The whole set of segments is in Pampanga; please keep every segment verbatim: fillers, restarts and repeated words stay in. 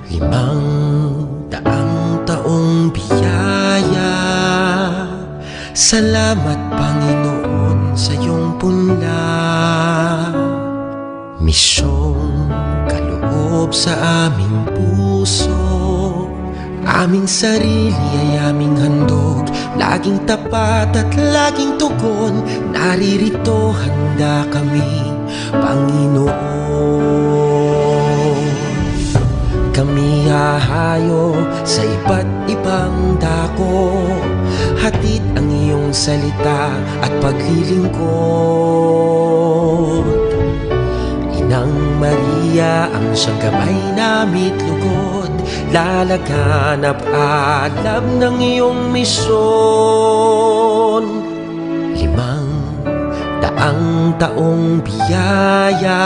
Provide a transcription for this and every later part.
Limang daang taong biyaya. Salamat, Panginoon, sa iyong punla. Misyong kaloob sa aming puso, aming sarili ay aming handog, laging tapat at laging tugon, naririto handa kami, Panginoon. Kami hahayo sa iba't ibang dako, hatid ang iyong salita at paglilingkod. Inang Maria, ang siyang gabay nami't lugod, lalaganap alam ng iyong misyon. Limang daang taong biyaya.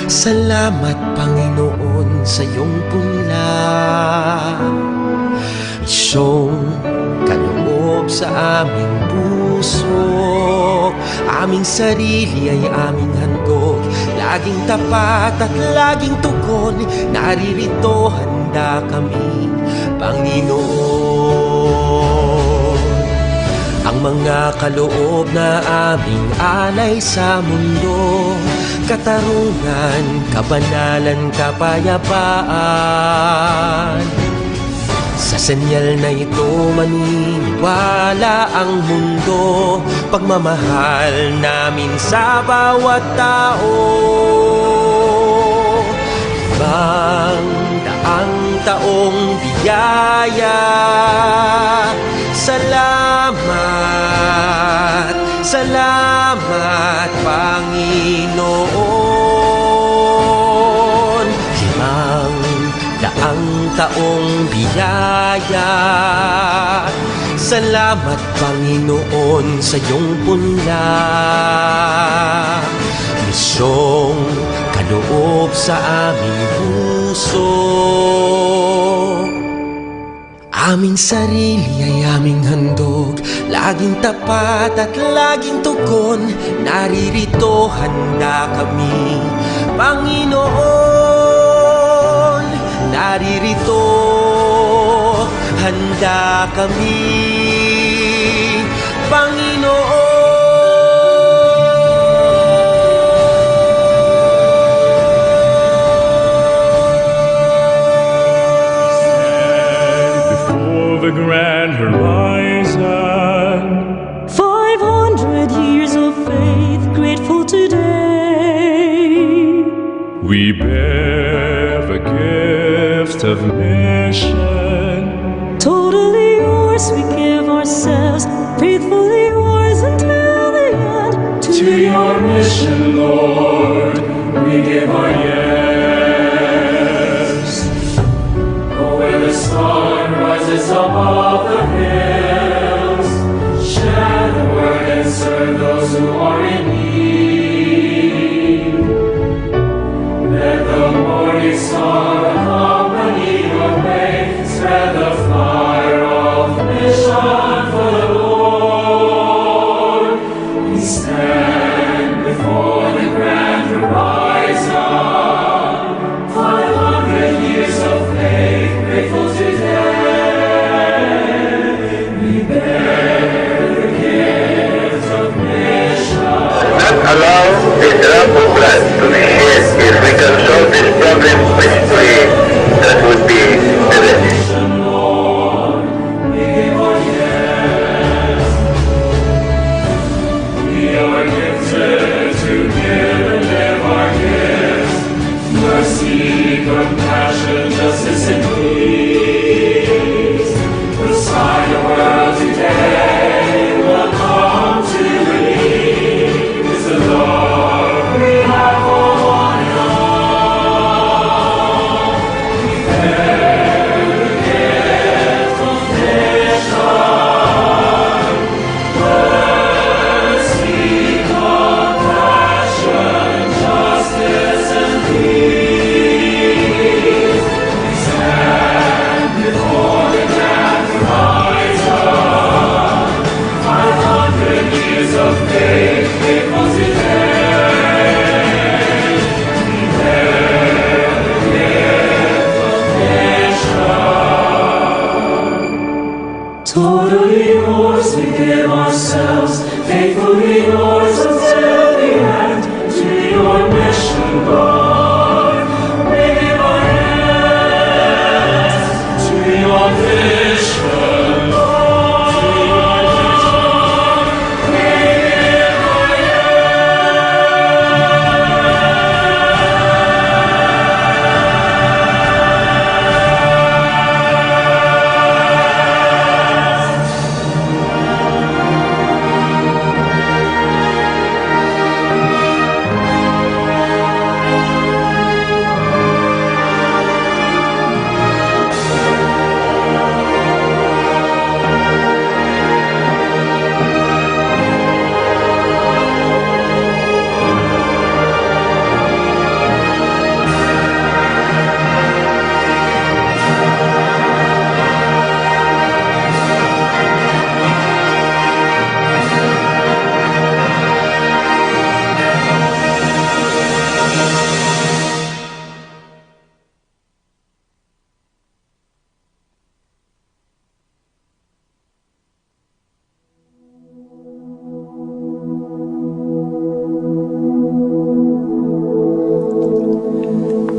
Salamat, Panginoon, sa iyong punla. Misyong kaloob sa aming puso, aming sarili ay aming handog, laging tapat at laging tugon, naririto handa kami, Panginoon. Ang mga kaloob na aming alay sa mundo, katarungan, kabanalan, kapayapaan. Sa senyal na ito maniniwala ang mundo, pagmamahal namin sa bawat tao. Limang daang taong biyaya. Salamat, salamat, Panginoon. Limang daang taong biyaya. Salamat, Panginoon, sa iyong punla. Misyong kaloob sa aming puso. Aming sarili ay aming handog, laging tapat at laging tugon, naririto handa kami, Panginoon. Naririto handa kami, Panginoon. Stand before the grand horizon. Five hundred years of faith, grateful today. We bear the gift of mission. Totally yours, we give ourselves, faithfully yours until the end. To your mission, Lord, we give our yes. Oh, where the sun rises above the hills, share the word and serve those who are in need. Let the morning star accompany your way, spread the fire of mission for the Lord. We stand before the grand We give ourselves faithfully, yours, until the end, to your mission, Lord. We give our hands to your vision, Lord. We give our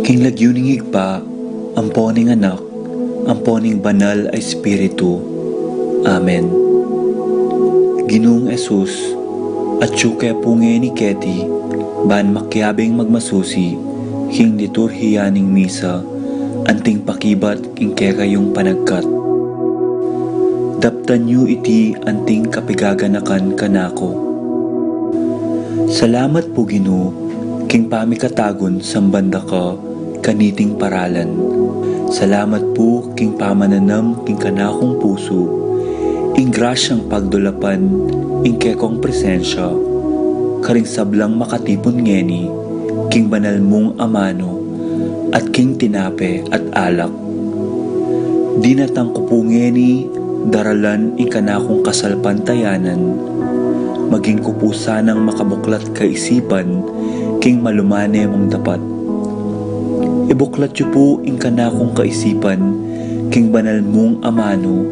King lagyu ning Ibpa, ampo ning Anak, ampo ning Banal a Espiritu. Amen. Ginung Jesus, atyu ke pu ngeni keti, ban makiabing magmasusi king liturhiya ning misa, anting pakibat king kekayung panagkat. Daptan yu iti anting kapigaganakan kanaku. Salamat pu, Ginu, king pamikatagun samban da ka kaniting paralan. Salamat pu king pamananam king kanakung pusu ing grasyang pagdulapan ing kekong presensya karing sablang makatipun ngeni king banal mung amanu at king tinape at alak. Dinatang ku pu ngeni daralan ing kanakung kasalpantayanan, maging ku pu sanang makabuklat kaisipan king malumane mung dapat. Ibuklat yu pu ing kanakung kaisipan king banal mung amanu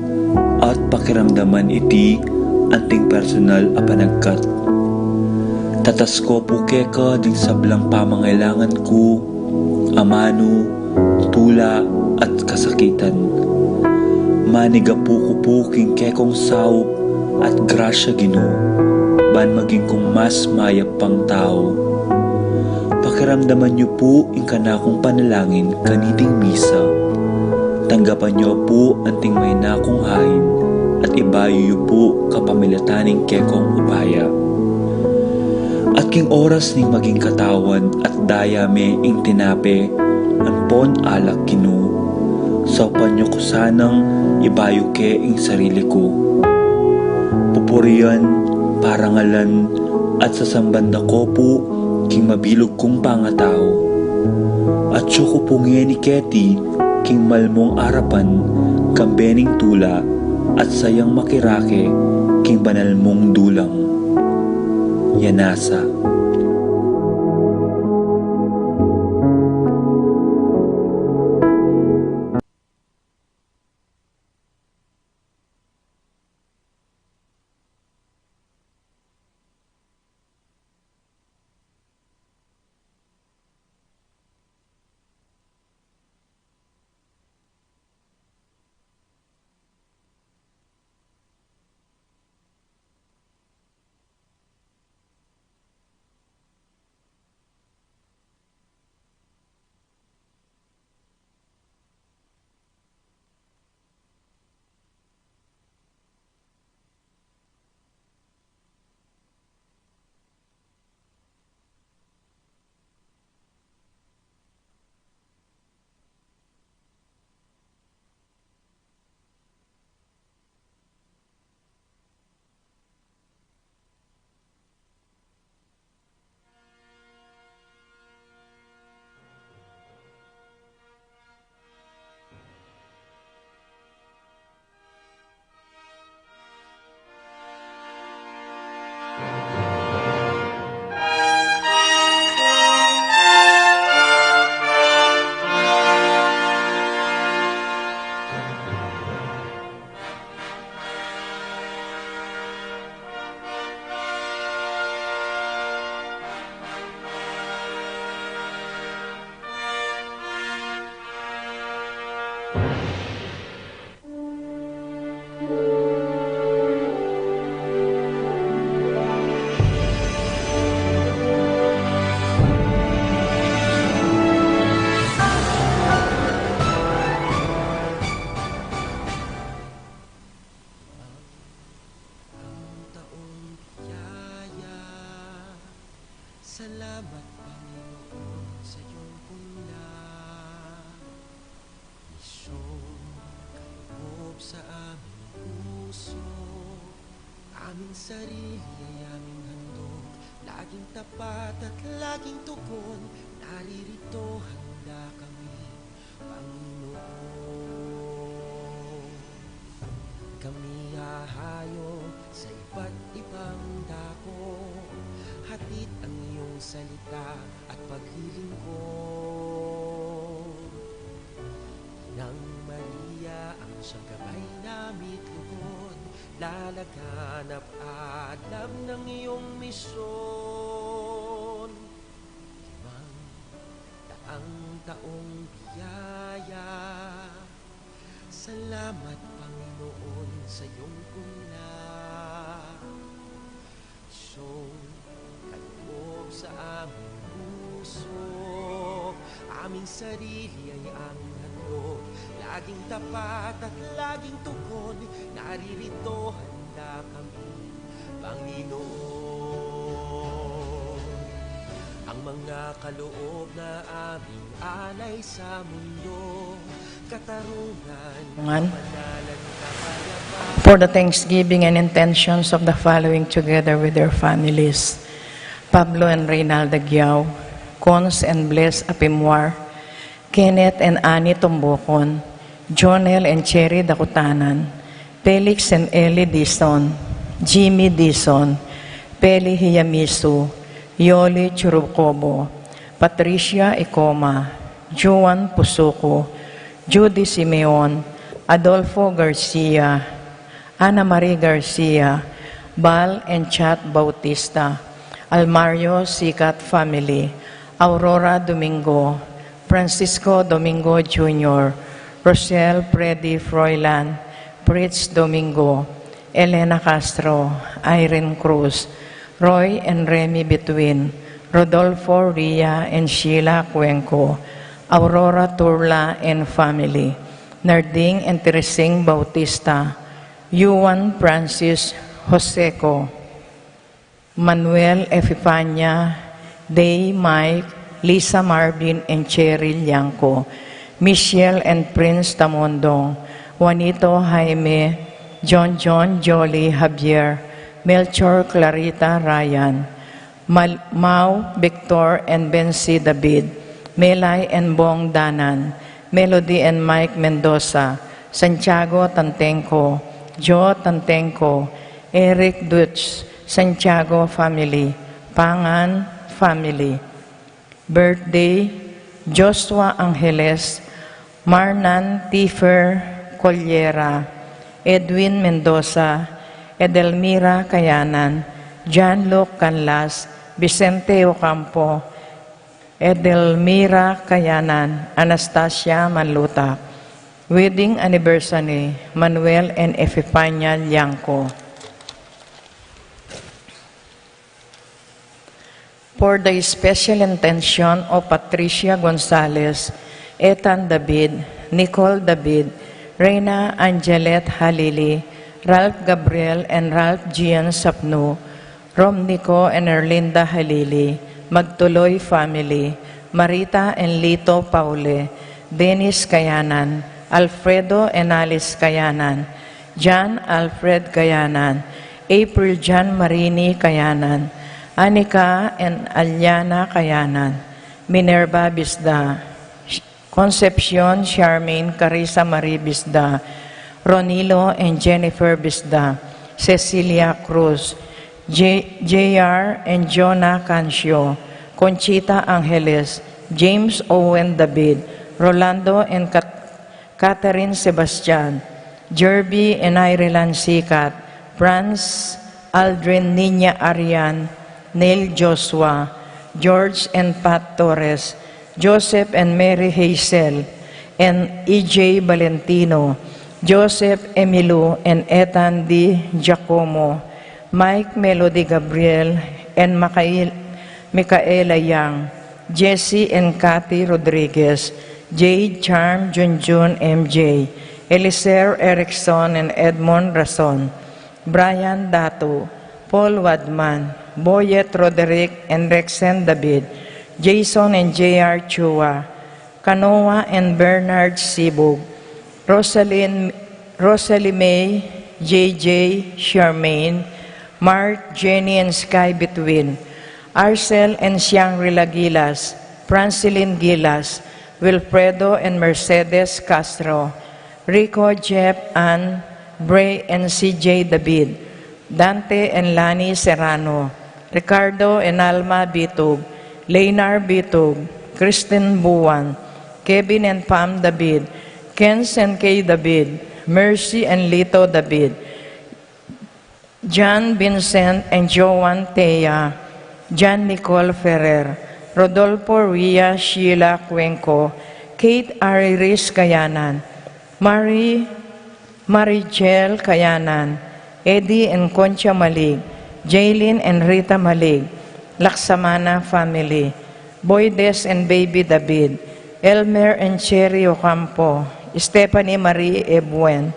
at pakiramdaman iti anting personal a panagkat. Tatas ko pu keka ding sablang pamangailangan ku, amanu, tula, at kasakitan. Manigapu ku pu king kekong saup at grasya, Ginu, ban maging kung mas mayap pang tau. Pakiramdaman yu pu ing kanakung panalangin kaniting misa. Tanggapan yu pu anting maina kung hain at ibayu yu pu kapamilatan ning kekong upaya. At king oras ning maging katawan at daya me ing tinape ampon alak, Ginu, saupan yu ku sanang ibayu ke ing sarili ku. Pupurian, parangalan, at sasamban da ko pu king mabilug kung pangatau. Atyu ku pu ngeni keti king malmung arapan, kambe ning tula at sayang makirake king banal mung dulang. Yanasa. Sarili ay aming handog, laging tapat at laging tugon, naririto handa kami, Panginoon. Kami hahayo sa iba't ibang dako, hatid ang iyong salita at paglilingkod. Inang Maria, ang siyang gabay nami't lugod, lalaganap alam ng iyong misyon. Limang daang taong biyaya, salamat, Panginoon, sa iyong puna. Siyong kaloob sa aming puso, aming sarili ay aming handog, laging tapat at laging tugon, naririto handa kami, Panginoon. Ang mga kaloob na aming alay sa mundo, katarungan, Ngan. Kapanalan, kapayapaan. For the thanksgiving and intentions of the following together with their families: Pablo and Reynalda Giao, Cons and Bless Apimwar, Kenneth and Annie Tumbukon, Jonel and Cherry Dakutanan, Felix and Ellie Dizon, Jimmy Dizon, Peli Hiyamisu, Yoli Churukobo, Patricia Icoma, Juan Pusuco, Judy Simeon, Adolfo Garcia, Ana Marie Garcia, Bal and Chat Bautista, Almario Sicat family, Aurora Domingo, Francisco Domingo Junior, Rochelle Freddy Froilan, Fritz Domingo, Elena Castro, Irene Cruz, Roy and Remy Bituin, Rodolfo Ria and Sheila Cuenco, Aurora Turla and family, Narding and Teresing Bautista, Juan Francis Joseco, Manuel Epifania, Day, Mike, Lisa Marvin and Cherry Liangco, Michelle and Prince Tamondong, Juanito Jaime, John John, Jolly Javier, Melchor, Clarita, Ryan, Mal-, Mau Victor and Bensi David, Melay and Bong Danan, Melody and Mike Mendoza, Santiago Tantengco, Joe Tantengco, Eric Dutch, Santiago family, Pangan family. Birthday: Joshua Angeles, Marnan Tifer Collera, Edwin Mendoza, Edelmira Kayanan, John Luke Canlas, Vicente Ocampo, Edelmira Kayanan, Anastasia Manluta. Wedding anniversary: Manuel and Epifania Liangco. For the special intention of Patricia Gonzalez, Ethan David, Nicole David, Reina Angelet Halili, Ralph Gabriel and Ralph Gian Sapnu, Rom Nico and Erlinda Halili, Magtuloy family, Marita and Lito Paule, Dennis Kayanan, Alfredo and Alice Kayanan, John Alfred Kayanan, April John Marini Kayanan, Anika and Aliana Kayanan, Minerva Bisda, Concepcion Charmaine Carissa Marie Bisda, Ronilo and Jennifer Bisda, Cecilia Cruz, J-, J R and Jonah Cancio, Conchita Angeles, James Owen David, Rolando and Kat-, Catherine Sebastian, Jerby and Irelan Sikat, Franz Aldrin Niña Arian, Neil Joshua, George and Pat Torres, Joseph and Mary Hazel, and E J Valentino, Joseph Emilio and Ethan D Giacomo, Mike Melody Gabriel and Makail-, Micaela Yang, Jesse and Cathy Rodriguez, Jade Charm Junjun M J, Eliser Erickson and Edmond Rason, Brian Datu, Paul Wadman, Boyet Roderick and Rexen David, Jason and J R Chua, Kanoa and Bernard Sibug, Rosalyn, Rosalie May, J J Charmaine, Mart, Jenny and Sky Bituin, Arcel and Shangri-La Gilas, Francilyn Gilas, Wilfredo and Mercedes Castro, Rico, Jeff, Ann, Bray and C J David, Dante and Lani Serrano, Ricardo and Alma Bitug, Leynar Bitug, Kristen Buan, Kevin and Pam David, Kenz and Kay David, Mercy and Lito David, John Vincent and Joan Thea, John Nicole Ferrer, Rodolfo Ria, Sheila Cuenco, Kate Ariris Kayanan, Marie Marichel Kayanan, Eddie and Concha Malig, Jaylin and Rita Malig, Laksamana family, Boydes and Baby David, Elmer and Cherry Ocampo, Stephanie Marie Ebuen,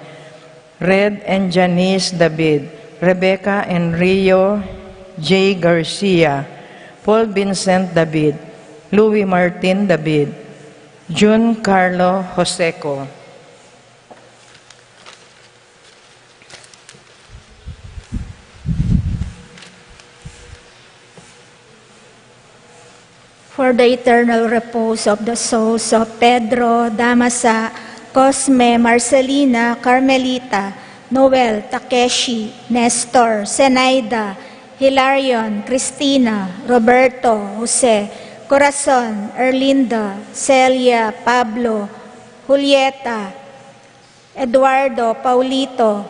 Red and Janice David, Rebecca and Rio J Garcia, Paul Vincent David, Louis Martin David, Jun Carlo Joseco. For the eternal repose of the souls of Pedro, Damasa, Cosme, Marcelina, Carmelita, Noel, Takeshi, Nestor, Zenaida, Hilarion, Cristina, Roberto, Jose, Corazon, Erlinda, Celia, Pablo, Julieta, Eduardo, Paulito,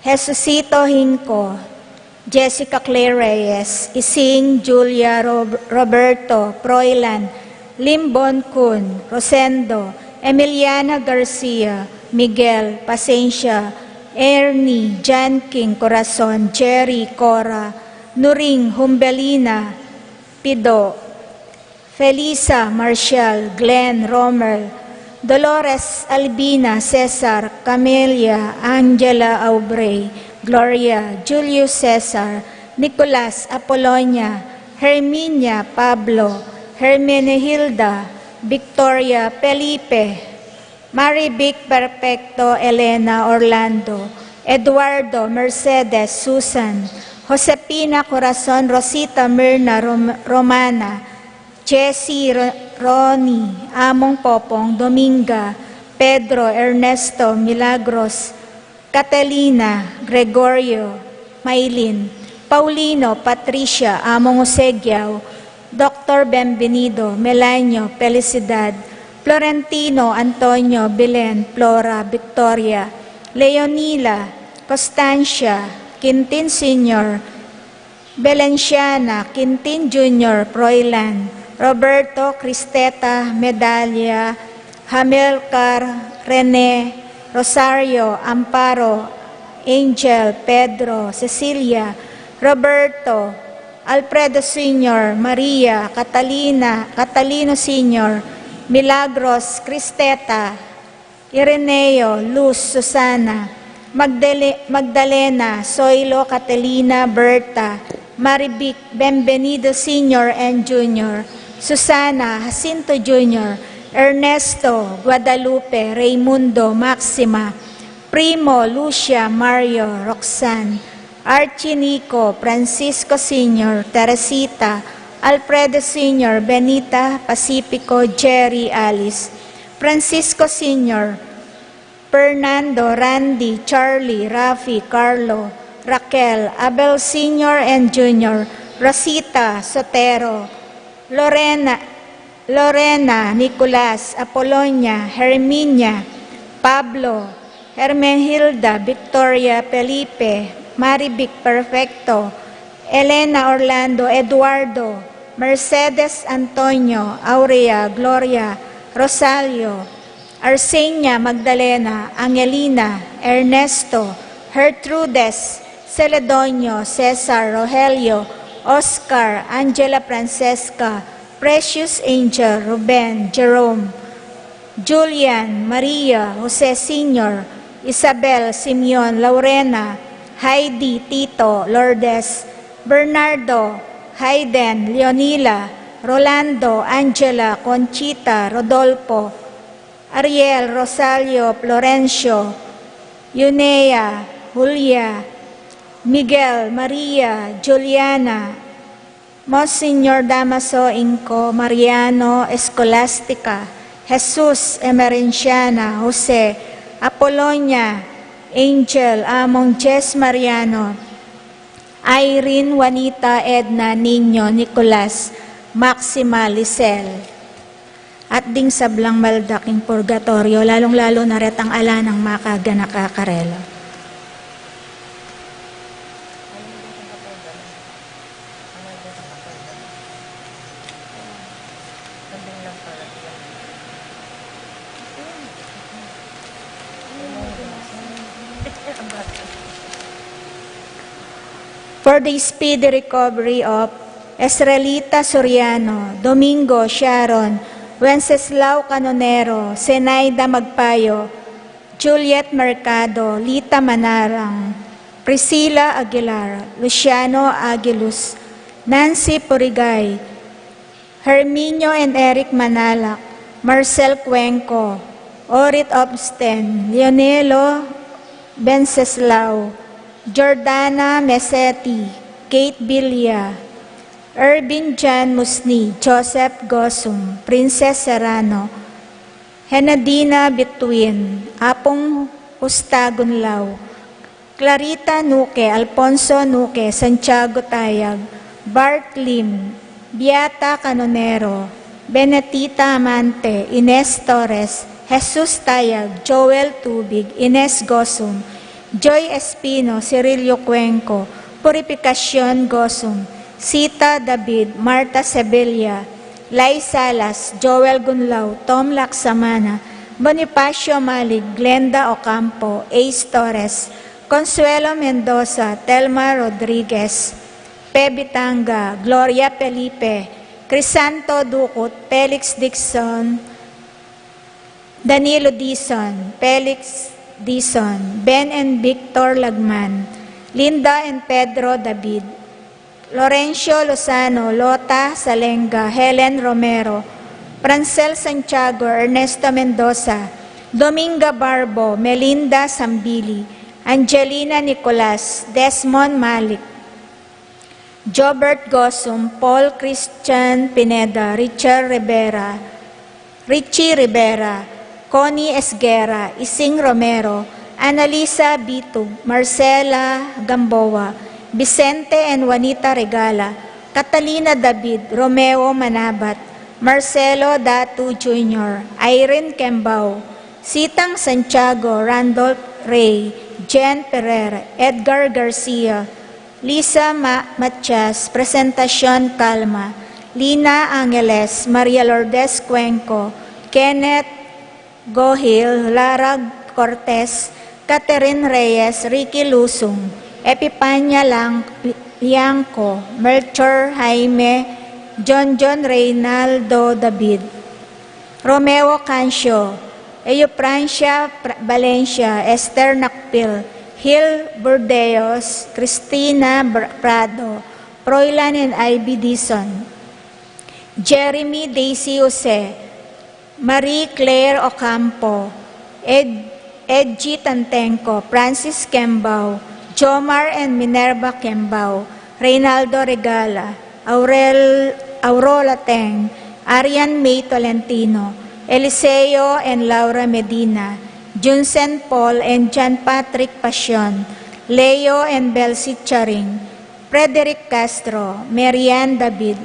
Jesusito Hinco, Jessica Claire Reyes, Ising, Julia, Rob-, Roberto, Proilan, Limbon Kun, Rosendo, Emiliana Garcia, Miguel, Pasensia, Ernie, John King, Corazon, Jerry, Cora, Nuring, Humbelina, Pido, Felisa, Marshall, Glenn, Romer, Dolores, Albina, Cesar, Camelia, Angela, Aubrey, Gloria, Julius Cesar, Nicolas, Apolonia, Herminia, Pablo, Hermenegilda, Victoria, Felipe, Marivic, Perfecto, Elena, Orlando, Eduardo, Mercedes, Susan, Josefina, Corazon, Rosita, Mirna, Rom-, Romana, Jessie, Ro-, Ronnie, Among Popong, Dominga, Pedro, Ernesto, Milagros, Catalina, Gregorio, Maylin, Paulino, Patricia, Among Osegiao, Doktor Benvenido, Melanio, Felicidad, Florentino, Antonio, Belen, Flora, Victoria, Leonila, Constancia, Quintin Senior, Belenciana, Quintin Junior, Froilan, Roberto, Cristeta, Medalia, Hamilcar, Rene, Rosario, Amparo, Angel, Pedro, Cecilia, Roberto, Alfredo Senior, Maria, Catalina, Catalino Senior, Milagros, Cristeta, Ireneo, Luz, Susana, Magdale-, Magdalena, Soilo, Catalina, Berta, Marivic, Benvenido Senior and Junior, Susana, Jacinto Junior, Ernesto, Guadalupe, Raimundo, Maxima, Primo, Lucia, Mario, Roxanne, Archie, Nico, Francisco Senior, Teresita, Alfredo Senior, Benita, Pacifico, Jerry, Alice, Francisco Senior, Fernando, Randy, Charlie, Rafi, Carlo, Raquel, Abel Senior and Junior, Rosita, Sotero, Lorena, Lorena, Nicolas, Apolonia, Herminia, Pablo, Hermenhilda, Victoria, Felipe, Marivic, Perfecto, Elena, Orlando, Eduardo, Mercedes, Antonio, Aurea, Gloria, Rosalio, Arsenia, Magdalena, Angelina, Ernesto, Gertrudes, Celedonio, Cesar, Rogelio, Oscar, Angela, Francesca, Precious, Angel, Ruben, Jerome, Julian, Maria, Jose Senior, Isabel, Simeon, Laurena, Heidi, Tito, Lourdes, Bernardo, Hayden, Leonila, Rolando, Angela, Conchita, Rodolfo, Ariel, Rosalio, Florencio, Yunea, Julia, Miguel, Maria, Juliana, Monsignor Damaso Inco, Mariano, Escolastica, Jesus, Emerenciana, Jose, Apolonia, Angel, Among Jess Mariano, Irene, Juanita, Edna, Niño, Nicolas, Maxima, Lisel. At ding sablang maldak king purgatoryo, lalung-lalu na retang ala nang makaganaka karela. For the speedy recovery of Esrelita Soriano, Domingo Sharon, Wenceslao Canonero, Zenaida Magpayo, Juliet Mercado, Lita Manarang, Priscilla Aguilar, Luciano Aguiluz, Nancy Purigay, Herminio and Eric Manalak, Marcel Cuenco, Orit Obsten, Leonelo Wenceslao, Jordana Mesetti, Kate Bilya, Ervin Jan Musni, Joseph Gosum, Princess Serrano, Henadina Bituin, Apung Ustagun Lau, Clarita Nuque, Alfonso Nuque, Santiago Tayag, Bart Lim, Beata Canonero, Benetita Amante, Ines Torres, Jesus Tayag, Joel Tubig, Ines Gosum, Joy Espino, Cirilio Cuenco, Purificacion Gosum, Sita David, Marta Sevilla, Lai Salas, Joel Gunlao, Tom Laksamana, Bonifacio Malig, Glenda Ocampo, Ace Torres, Consuelo Mendoza, Telma Rodriguez, Pe Bitanga, Gloria Felipe, Crisanto Ducut, Felix Dixon, Danilo Dizon, Felix Dizon, Ben and Victor Lagman, Linda and Pedro David, Lorencio Lozano, Lota Salenga, Helen Romero, Francel Santiago, Ernesto Mendoza, Dominga Barbo, Melinda Sambili, Angelina Nicolas, Desmond Malik, Jobert Gosum, Paul Christian Pineda, Richard Rivera, Richie Rivera, Connie Esguerra, Ising Romero, Annalisa Bitug, Marcela Gamboa, Vicente and Juanita Regala, Catalina David, Romeo Manabat, Marcelo Datu Junior, Irene Kembao, Sitang Santiago, Randolph Rey, Jen Ferrer, Edgar Garcia, Lisa Ma-, Matias, Presentacion Calma, Lina Angeles, Maria Lourdes Cuenco, Kenneth Gohil, Lara Cortez, Catherine Reyes, Ricky Lusung, Epipania Lang-, Liangco, Melchor Jaime, John John Reynaldo David, Romeo Cancio, Eufrancia Pra-, Valencia, Esther Nakpil, Hil Burdeos, Christina Br-, Prado, Froilan and Ivy Dizon, Jeremy Daisy Jose, Marie Claire Ocampo, Ed-, Edgy Tantenco, Francis Kembao, Jomar and Minerva Kembao, Reynaldo Regala, Aurel-, Aurora Teng, Arian May Tolentino, Eliseo and Laura Medina, Junsen Paul and John Patrick Pasion, Leo and Belsi Charing, Frederick Castro, Marian David,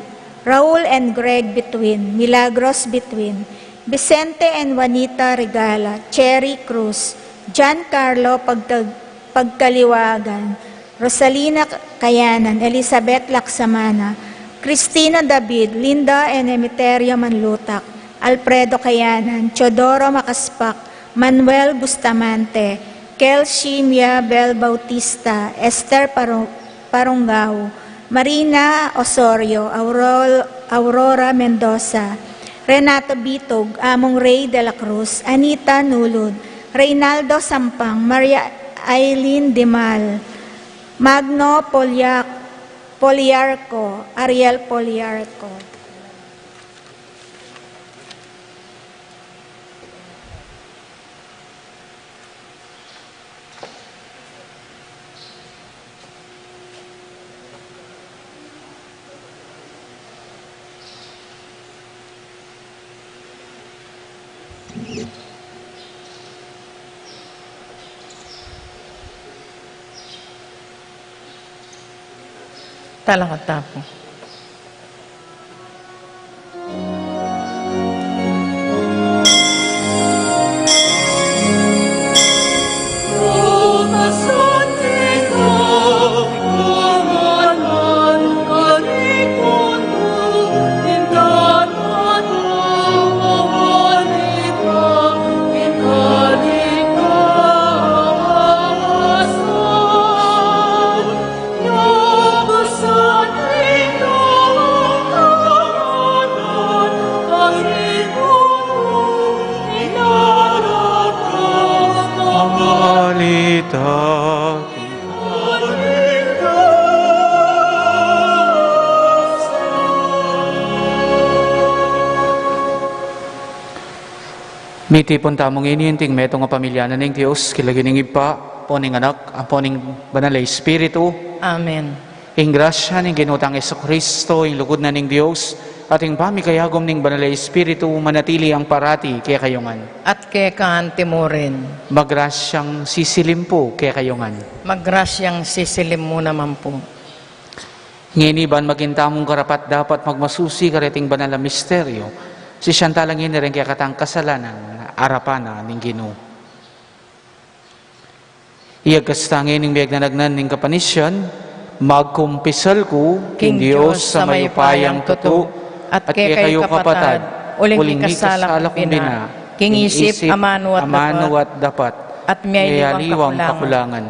Raul and Greg Bituin, Milagros Bituin, Vicente and Juanita Regala, Cherry Cruz, Giancarlo Pagka-, Pagkaliwagan, Rosalina Kayanan, Elizabeth Laksamana, Christina David, Linda and Emeterio Manlutak, Alfredo Kayanan, Teodoro Makaspak, Manuel Bustamante, Kelshimia Bel Bautista, Esther Paru-, Parungao, Marina Osorio, Aurol-, Aurora Mendoza, Renato Bitug, Among Rey de la Cruz, Anita Nulud, Reynaldo Sampang, Maria Aileen Dimal, Magno Polya-, Poliarco, Ariel Poliarco. Talakad ta pu. Mitipun tamu ngeni king metung a pamilya na ning Dios, king lagyu ning Ibpa, ampo ning Anak, ampo ning Banal a Espiritu. Amen. Ing grasya ning Ginu tang Jesucristo, ing lugud na ning Dios, at ing pamikayagum ning Banal a Espiritu, manatili yang parati kekayu ngan. At keka anti mu rin. Magrasyang sisilim pu kekayu ngan. Magrasyang sisilim mu naman pu. Ngeni ban maging tamung karapat-dapat magmasusi kareting banal a misteryo, sisian tala ngeni ring kekatang kasalanan, arapan na ning Ginu. Iyagkas ta ngeni ing megnanagnan ning kapanisian, magkumpisal ku king Dios a mayupayang tutu, at kekayu kapatad, uling mikasala kung bina, king isip, amanu at dapat, at miyaliwang pakulangan.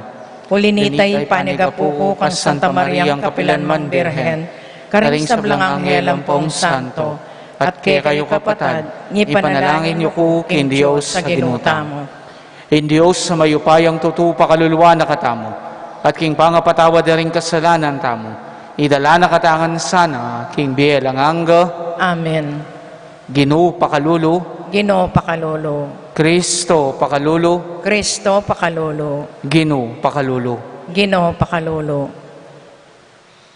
Uli na nita, ipanigapu ku kang Santa Mariang kapilan man Birhen, karing sablang anghel ampong santo, at kekayu kapatad, ipanalangin yu ku king Dios a Ginu tamu. Ing Dios a mayupayang tutu pakaluluan na katamu, at king pangapatawad da ring kasalanan tamu, idala na katamu ngan sana king bie alang angga. Amen. Ginu pakalulu. Ginu pakalulu. Kristo pakalulu. Kristo pakalulu. Ginu pakalulu. Ginu pakalulu.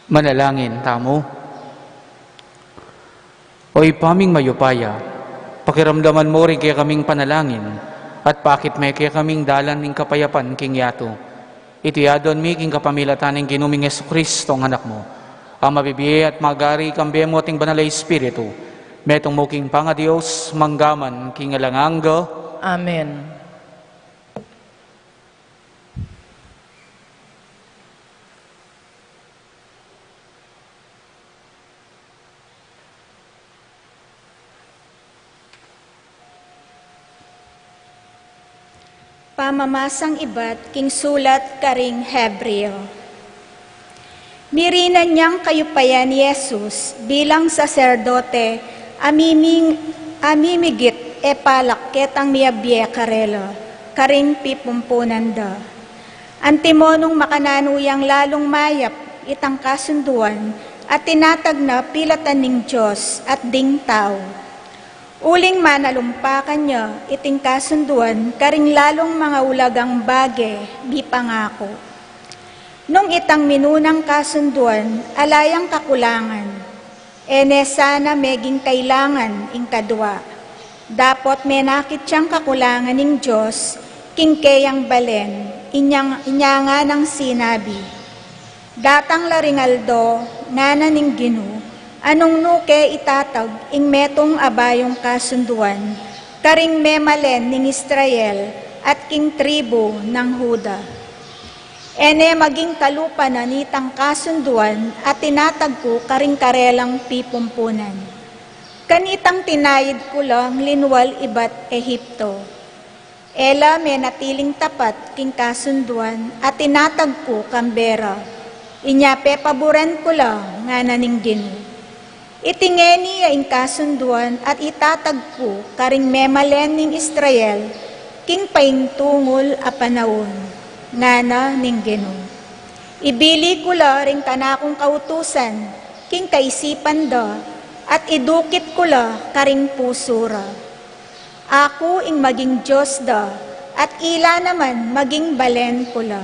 Manalangin tamu. O Ibpa ming mayupaya, pakiramdaman mu ring kekaming panalangin, at pakit me kekaming dalan ning kapayapan king yatu. Iti adwan mi king kapamilatan ning Ginu ming Jesucristo, ing Anak mu, a mabibie at magari kambe mu at ning Banal a Espiritu, metung mu king pangaDios, mangga man king alang angga. Amen. Pamamasang ibat king sulat karing Hebreo. Mirinan yang kayupayan i Jesus bilang saserdote a miming-, a mimigit e palak ketang miyabie karela karing pipumpunan da. Antimo nung makananu yang lalung mayap itang kasunduan a tinatag na pilatan ning Dios at ding tau. Uling manalumpakan ya iting kasunduan karing lalung mangaulagang bage mipangaku. Nung itang minunang kasunduan ala yang kakulangan, e ne sana meging kailangan ing kadua. Dapot menakit yang kakulangan ning Dios king keyang balen, inya, inya nganang sinabi, "Datang la ring aldo," ngana ning Ginu, "a nung nu ke itatag ing metung a bayung kasunduan karing memalen ning Israel at king tribu nang Juda. E ne maging kalupa na nitang kasunduan a tinatag ku karing karelang pipumpunan. Kanitang tinayid ku lang linwal ibat Egipto. E la menatiling tapat king kasunduan a tinatag ku kambe ra. Inya pepaburan ku la," ngana ning Ginu. "Iti ngeni ya ing kasunduan a itatag ku karing memalen ning Israel king paintungul a panaun," ngana ning Ginu. "Ibili ku la ring kanakung kautusan king kaisipan da, at idukit ku la karing pusu ra. Aku ing maging Dios da, at ila naman maging balen ku la.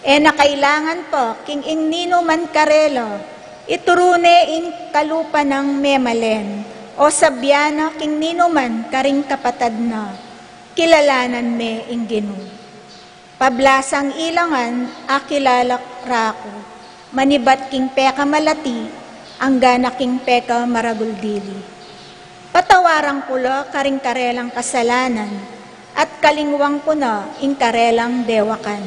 E na kailangan pa king ing ninuman karela ituru ne ing kalupa nang memalen O sabyan na king ninuman karing kapatad na, kilalanan me ing Ginu. Pablasang ilangan, akilala ra ku, manibat king pekamalati, angga na king pekamaragul dili. Patawaran ku la karing karelang kasalanan, at kalingwan ku na ing karelang dewakan.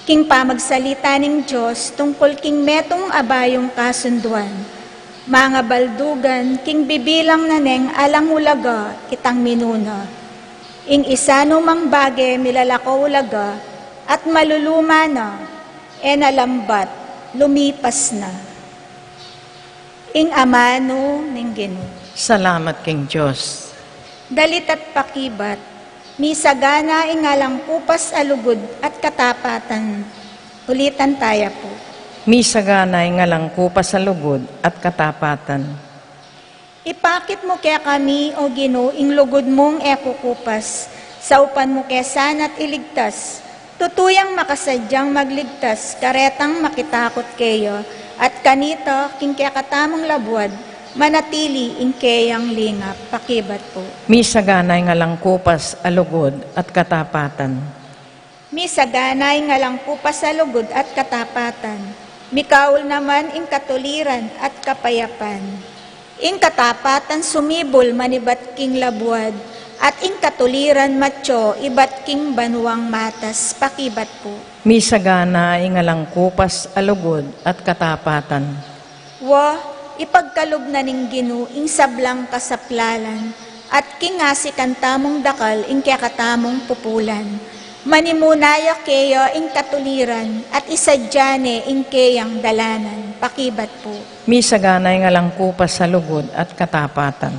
King pamagsalita ning Dios tungkul king metung a bayung kasunduan, mangabaldugan king bibilang na neng alang ulaga itang minuna. Ing isa numang bage milalako ulaga at maluluma na, e na lambat, lumipas na. Ing amanu ning Ginu. Salamat king Dios. Dalit at pakibat, misagana ing alang kupas a lugud at katapatan. Ulitan taya pu. Misagana ing alang kupas a lugud at katapatan. Ipakit mu kekami, O Ginu, ing lugud mung e kukupas, saupan mu ke sana't iligtas, tutu yang makasadyang magligtas, karetang makitakut keya, at kanita, king kekatamung labuad, manatili ing keyang lingap. Pakibat pu. Misagana ing alang kupas a lugud at katapatan. Misagana ing alang kupas a lugud at katapatan. Mikaul naman ing katuliran at kapayapan. Ing katapatan sumibul manibat king labuad, at ing katuliran matyo ibat king banuang matas. Pakibat pu. Misagana ing alang kupas a lugud at katapatan. Wa, ipagkalub na ning Ginu ing sablang kasaplalan, at king asikan tamung dakal ing kekatamung pupulan. Manimuna ya keya ing katuliran, at isadya ne ing keyang dalanan. Pakibat pu. Misagana ing alang kupas a lugud at katapatan.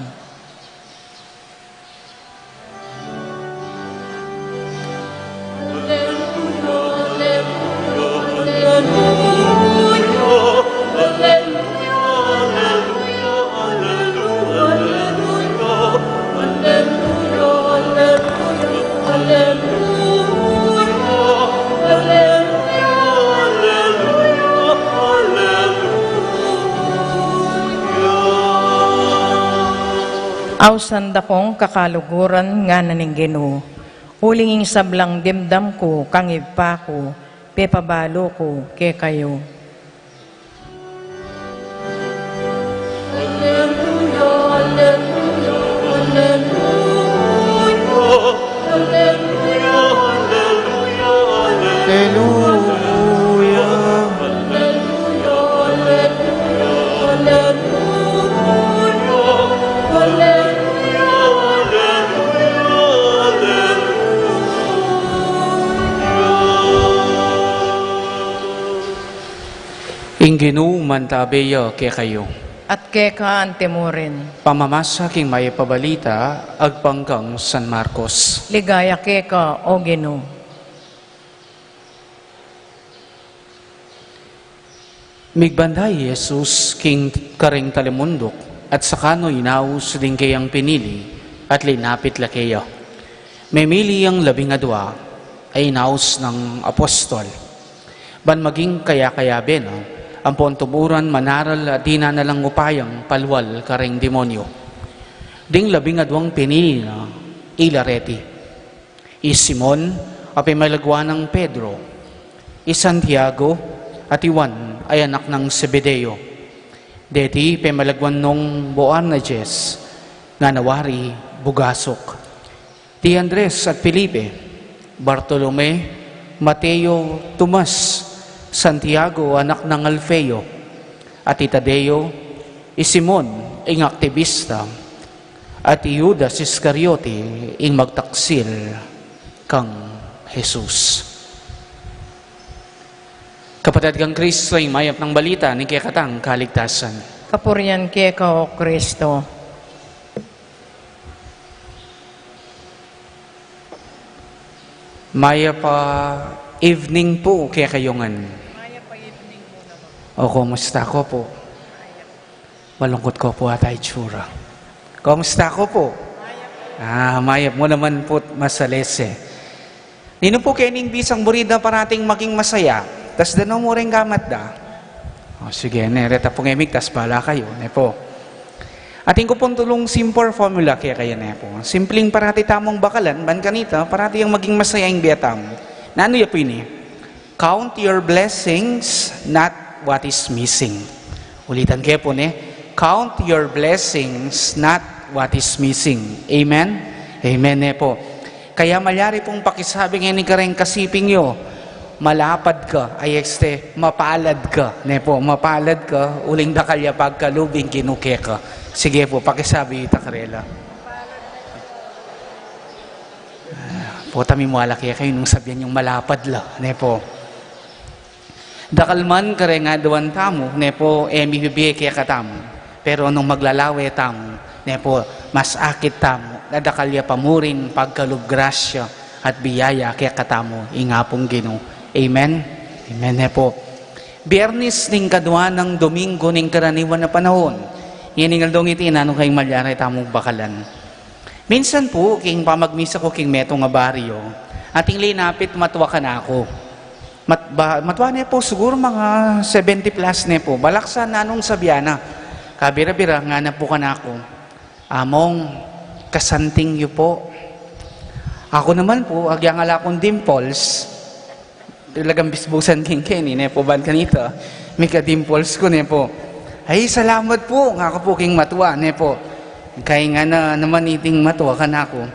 Ausan da kong kakaluguran, ngana ning Ginu, uling ing sablang dimdam ku kang Ibpa ku, pepabalu ku kekayu. Aleluya. Ing Ginu mantabe ya kekayu. At keka antimurin. Pamamasa king Mayap a Balita agpang kang San Marcos. Ligaya keka, O Ginu. Migbanda i Jesus king karing talimunduk, at saka no inaus ding keyang pinili, at linapit la keya. Memili yang labing adua, a inaus nang apostol, ban maging kaya-kayabe na, ampon tuburan manaral a dinan na lang upayang palual karing demonyo. Ding labing aduang pinili na, ila reti: i Simon, a pemalagwa nang Pedro, i Santiago, at i Juan, a anak nang Zebedeo. Deti pemalagwan nong Boanerges, ngana wari Bugasuk. Di Andres at Felipe, Bartolome, Mateo, Tomas, Santiago, anak nang Alfeo, at i Tadeo, i Simon, ing aktibista, at i Judas Iscariote, ing magtaksil kang Jesus. Kapatad kang Kristo, ing mayap nang balita ning kekatang kaligtasan. Kapurian keka, O Kristo. Mayap a evening pu kekayu ngan. O, kumusta ko pu? Malungkut ko pu ata itsura. Kumusta ko pu? Ah, mayap mu naman pu't masalese. Ninu pu keni ing bisang buri da parating maging masaya, tas danu mu ring gamat da? O, sige, ne, reta pung emigtas, bala kayu, ne pu. Atin ku pung tulung simple formula kaya kaya ne po. Simpleng parati tamung bakalan, ban kanita, parati yang maging masaya ing bie tamu. Nanu ya po ini? Count your blessings, not what is missing. Ulitan ke po ne, count your blessings, not what is missing. Amen? Amen ne po. Kaya malyari pung pakisabi ngeni kareng kasiping yu, malapad ka, ay este, mapalad ka, ne po, mapalad ka, uling dakal ya pagkalub ing Ginu keka. Sige po, pakisabi yu ita karela. Pota mimwala kaya kayu nung sabian yung malapad la, ne po. Dakal man kareng aduan tamu, ne po, e mibibie kekatamu. Pero nung maglalawe tamu, ne po, mas akit tamu, na dakal ya pa murin pagkalub, grasya at biyaya kekatamu ing Apung Ginu. Amen? Amen ne po. Biyernes ning kadua nang Domingo ning karaniwan a panaun. Ining aldong iti, nanu kayung malyari tamung bakalan? Minsan po, king pamagmisa ku king metung a baryo, atin linapit matua kanaku. Mat-, ba-, matua ne po, siguru mga seventy plus ne po. Balak sa nanung sabian na. Kabira-bira, ngana po kanaku, "Among, kasanting yu po." Aku naman po, agyang ala kung dimples, talagang bisbusan king keni, ne po, ban kanita, mika-dimples ku, ne po. "Ay, salamat po," ngaku po king matua, ne po. Kaya ngana naman iting matua kanaku,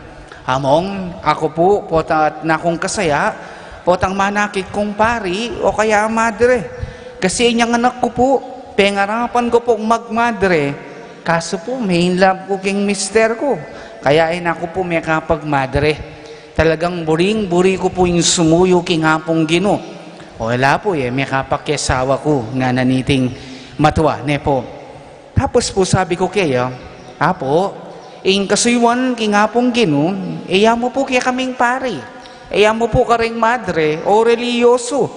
"Among, aku po, pota at nakung kasaya, potang manakit kung pari o kaya madre. Kasi inyang anak ku po, pengarapan ku pong magmadre. Kasu po, me-in love ku king mister ku. Kaya e na ku po mekapagmadre." Talagang buring-buri ku po ing sumuyu king Apung Ginu. O ala po, e mekapakiasawa ku, ngana niting matua, ne po. Tapos po sabi ku keya, "Apo, ing kasuyuan king Apung Ginu, e ya mu po kekaming pari, e ya mu po kareng madre o relihiyosu.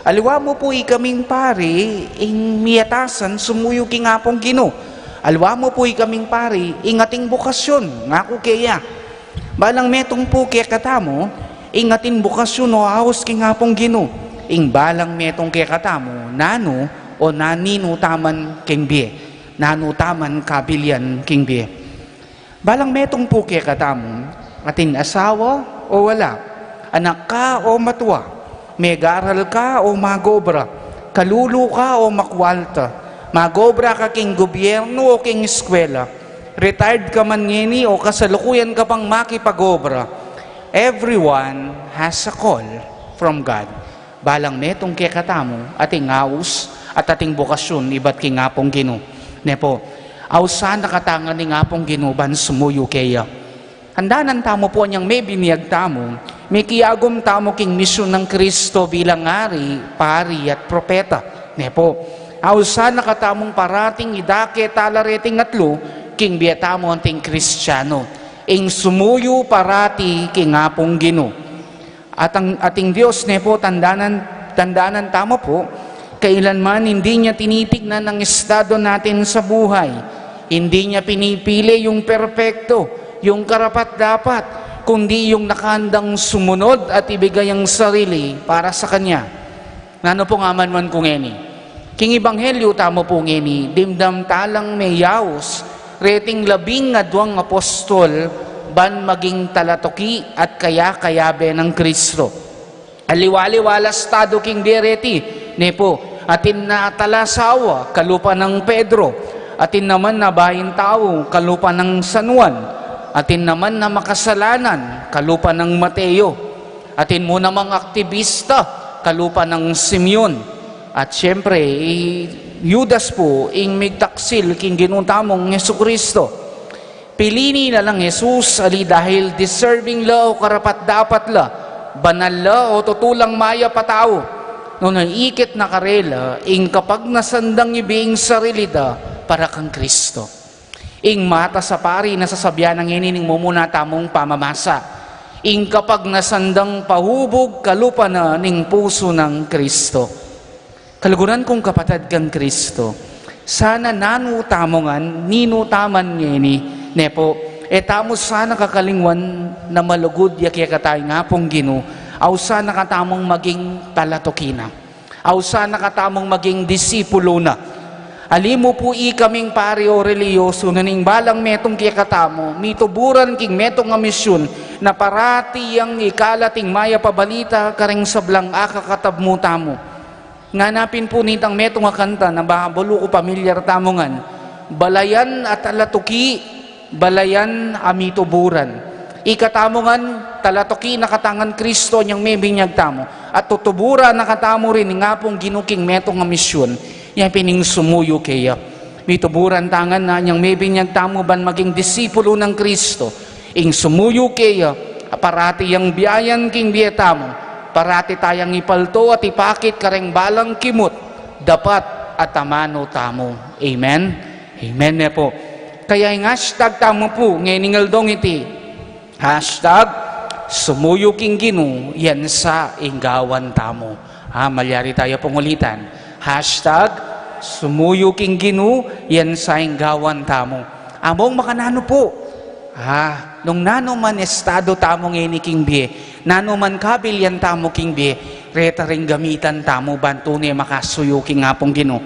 Aliwa mu po ikaming pari ing miyatasan sumuyu king Apung Ginu. Aliwa mu po ikaming pari ing ating bokasyun," ngaku keya. Balang metung po kekatamu, ing atin bokasyun o aus king Apung Ginu. Ing balang metung kekatamu, nanu o naninu taman king bie, nanu taman kabilian king bie. Balang metung po kekatamu, atin asawa o wala, anak ka o matua, megaral ka o magobra, kalulu ka o makwalta, magobra ka king gobyernu o king eskwela, retired ka man ngeni o kasalukuyan ka pang makipagobra, everyone has a call from God. Balang metung kekatamu, ating aus at ating bokasyun ibat king Apung Ginu. Ne po, ausan na katangan ning Apung Ginu ban sumuyu keya. Tandanan tamu po anyang mebinyag tamu, mikiagum tamu king misyun nang Kristo bilang ari, pari, at propeta. Ne po, ausan na katamung parating idake tala reting atlu king bie tamu anting Kristiano, ing sumuyu parati king Apung Ginu. At ang ating Dios, ne po, tandanan, tandanan tamu po, kailanman hindi niya tinitignan ang estado natin sa buhay. Hindi niya pinipili yung perpekto, yung karapat-dapat, kundi yung nakahandang sumunod at ibigay ang sarili para sa Kanya. Nanu pong amanman ku ngeni? King ebanghelyu tamu po ngeni, dimdam talang meyaus reting labing aduang apostol ban maging talatuki at kaya-kayabe nang Kristo. Aliwa-aliwa la estado king bie reti, ne po, atin na talasawa, kalupa nang Pedro, atin naman na bayin tau, kalupa nang San Juan, atin naman na makasalanan, kalupa nang Mateo, atin mu namang aktibista, kalupa nang Simeon, at siyempre, i Judas po, ing migtaksil king Ginu tamung Jesucristo. Pilini na lang Jesus, ali dahil deserving la o karapat-dapat la, banal la o tutu lang mayap a tau. Nune ikit na karela, ing kapagnasan dang ibie ing sarili da para kang Kristo. Ing matas a pari na sasabian na ngeni ning mumuna tamung pamamasa. Ing kapagnasan dang pahubug kalupa na ning pusu nang Kristo. Kaluguran kung kapatad kang Kristo, sana nanu tamu ngan, ninu taman ngeni, ne po, e tamu sana kakalingwan na malugud ya kekatang Apung Ginu, ausan na katamung maging talatuki na. Ausan na katamung maging disipulo na. Ali mu pu ikaming pari o relihiyosu, nung ing balang metung kekatamu mituburan king metung a misyun, na parati yang ikalat ing mayap a balita kareng sablang akakatab mu tamu. Ngana pin pu nitang metung a kanta na ba-, balu ku pamilyar tamu ngan, balayan a talatuki, balayan a mituburan. Ikatamu ngan, talatuki na katamu ngan Kristo inyang mebinyag tamu, at tutuburan na katamu rin ning Apung Ginu king metung a misyun, ya pin ing sumuyu keya. Mituburan ta ngan na inyang mebinyag tamu ban maging disipulu nang Kristo. Ing sumuyu keya, parati yang biayan king bie tamu, parati tayang ipalto at ipakit kareng balang kimut, dapat at amanu tamu. Amen? Amen ne pu. Kaya ing hashtag tamu pu ngening aldong iti, hashtag sumuyu king Ginu, yan sa ing gawan tamu. Ha, malyari taya pung ulitan. Hashtag sumuyu king Ginu, yan sa ing gawan tamu. Among makananu pu? Ha, nung nanu man estado tamu ngeni king bie, nanu man kabilian tamu king bie, reta ring gamitan tamu ban tune makasuyu king Apung Ginu.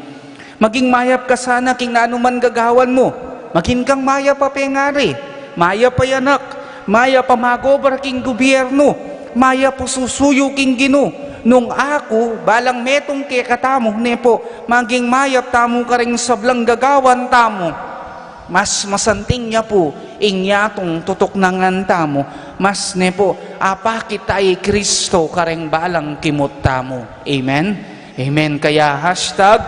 Maging mayap ka sana king nanu man gagawan mu. Maging kang mayap a pengari, mayap a anak, mayap a mag-obra king gubyernu, mayap a susuyu king Ginu. Nung aku, balang metung kekatamu, ne pu, maging mayap tamu kareng sablang gagawan tamu, mas masanting ya pu ing yatung tutuknangan tamu, mas ne pu, apakit ta i Kristo kareng balang kimut tamu. Amen? Amen. Kaya hashtag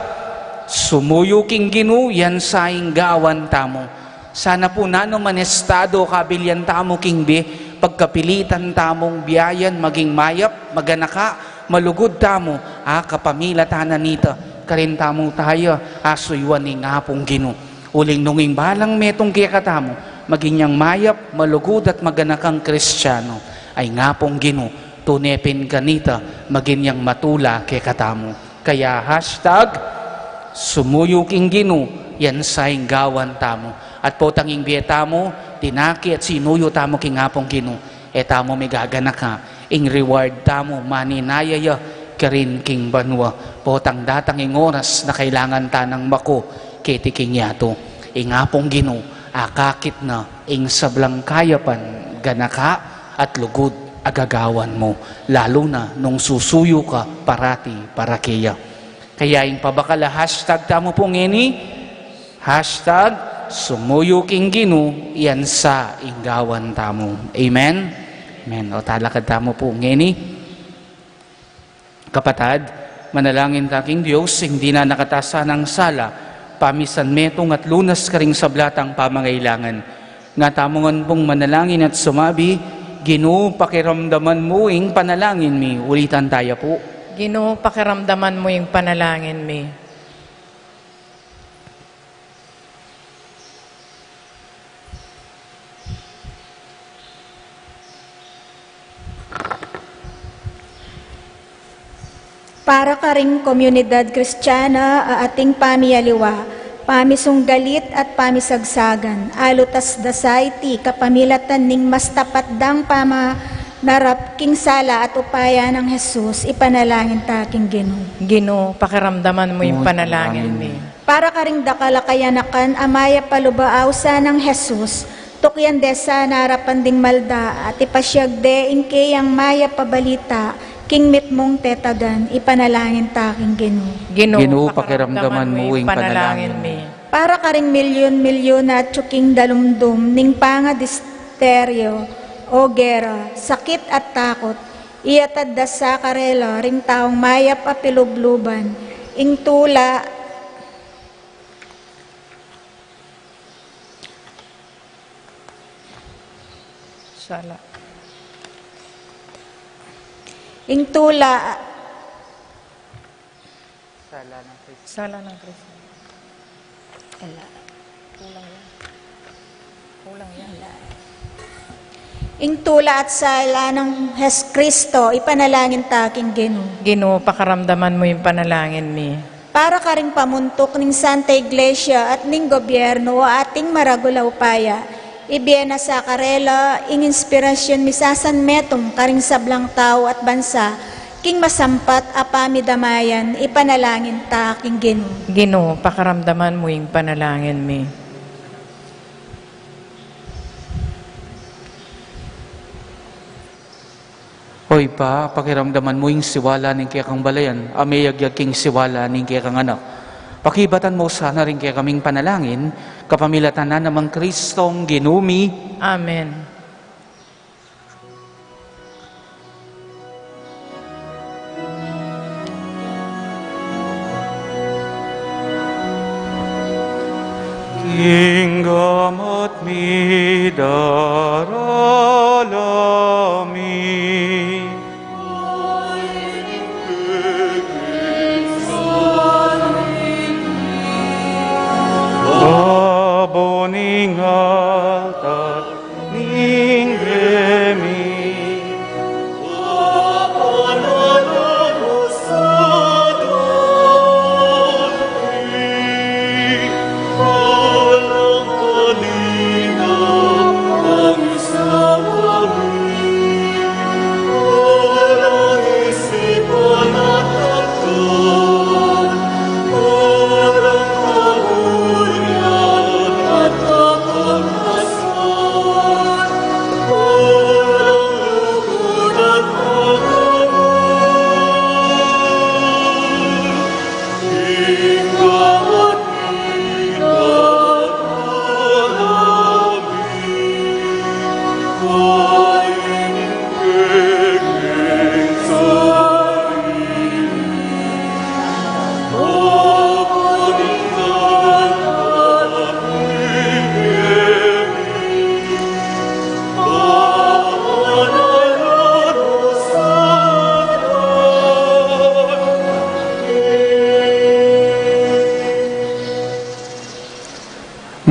sumuyu king Ginu, yan sa ing gawan tamu. Sana pu nanu man estado kabilian tamu king bie, pagkapilitan tamung biayan maging mayap, maganaka, malugud tamu, a kapamilatan na nita, karin tamu taya asuyuan ing Apung Ginu. Uling nung ing balang metung kekatamu maging yang mayap, malugud at maganakang Kristiyanu, ay ing Apung Ginu, tune pin kanita maging yang matula kekatamu. Kaya hashtag sumuyu king Ginu, yan sa ing gawan tamu. At potang ing bie tamu, tinaki at sinuyu tamu king Apung Ginu, e tamu migaganaka, ing reward tamu maninaya ya karin king banua. Potang datang ing oras na kailangan ta nang maku keti king yatu, ing Apung Ginu akakit na ing sablang kayapan, ganaka at lugud a gagawan mu, lalu na nung susuyu ka parati para keya. Kaya ing pabakal a hashtag tamu pu ngeni, hashtag sumuyu king Ginu, yan sa ing gawan tamu. Amen? Amen. O talakad tamu pu ngeni. Kapatad, manalangin ta king Dios, ing dinan na katasan a sala, pamisan metung at lunas karing sabla tang pamangailangan. Nga tamu ngan pung manalangin at sumabi, Ginu, pakiramdaman mu ing panalangin mi. Ulitan taya pu. Ginu, pakiramdaman mu ing panalangin mi. Para karing komunidad Kristiana a ating pamialiwa, pamisunggalit at pamisagsagan, alutas da sa iti kapamilatan ning mas tapat dang pamanarap king sala at upaya nang Jesus, ipanalangin ta king Ginu. Ginu, pakiramdaman mu ing panalangin mi. Para karing dakal a kayanakan a mayap a lub a ausan nang Jesus, tukyan de sana arapan ding malda at ipasiag de ing keyang mayap a balita king mitmung tetagan, ipanalangin ta king Ginu. Ginu, pakiramdaman mu ing panalangin mi. Para karing milyun-milyun a atyu king dalumdum ning pangadisteryo o gera, sakit at takut, iatad da sa karela ring taung mayap a pilubluban ing tula Sala. Ing tula. Sala ng Kristo. Sala ng Kristo. Ala. Kulang yan. Kulang yan. Ala. Ing tula at sala nang Jes-, Kristo, ipanalangin ta king Ginu. Ginu, pakiramdaman mu ing panalangin mi. Para karing pamuntuk ning Santa Iglesia at ning gobyerno a ating maragul a upaya, ibie na sa karela ing inspirasyun misasanmetung karing sablang tau at bansa King masampat a pamidamayan, ipanalangin ta king Ginu. Ginu, pakaramdaman mu ing panalangin mi. O Ibpa, pakiramdaman mu ing siwala ning kekang balayan, a meyagyag king siwala ning kekang Anak. Pakibatan mu sana ring kekaming panalangin, kapamilatan na nang Kristong Ginu mi. Amen. King gamat mi darala mi. Aboning altar ning gemi.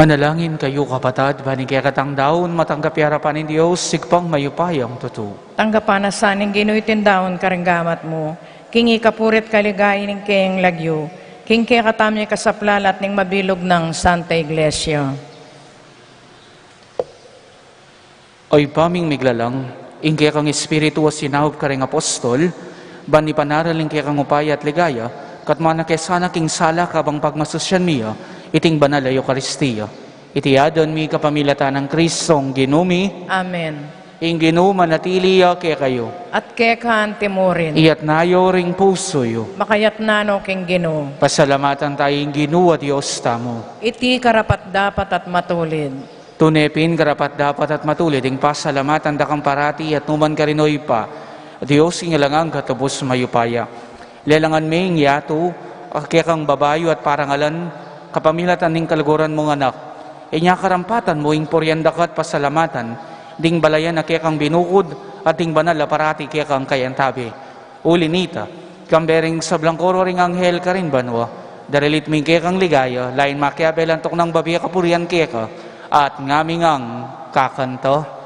Manalangin kayu, kapatad, ban ing kekatang daun matanggap ya king arapan ning Dios, Ibpang mayupayang tutu. Tanggapan na sa ning Ginu iting daun karing gamat mu, king ikapuri't kaligayan ning keyang lagyu, king kekatamung ikasaplalat ning mabilug nang Santa Iglesia. O Ibpa ming miglalang, ing kekang Espiritu a sinaup karing apostol, ban ipanaral ing kekang upaya at ligaya, katmuan na ke sana king sala kabang pagmasusyan mi ya iting banal a Eukaristia. Iti adwan mi kapamilatan nang Kristong Ginu mi. Amen. Ing Ginu manatili ya kekayu. At keka mu rin. Iyatas yu ring pusu yu. Makayatas no king Ginu. Pasalamatan tamu ing Ginu a Dios tamu. Iti karapat-dapat at matulid. Tune pin karapat-dapat at matulid ing pasalamatan da kang parati at nukarin man, O Ibpa, Dios king alang angga at lubus mayupaya. Lelangan me ing yatu a kekang babayu at parangalan kapamilatan ning kaluguran mung Anak. Inya karampatan mu ing purian da ka at pasalamatan ding balayan a kekang binukud at ding banal a parati kekang kayantabe. Uli na nita, kambe ring sablang koro ring anghel karin banua, daralit mi ing kekang ligaya, lain makiabe lantok nang babie kapurian keka, at ngami ngang kakanta.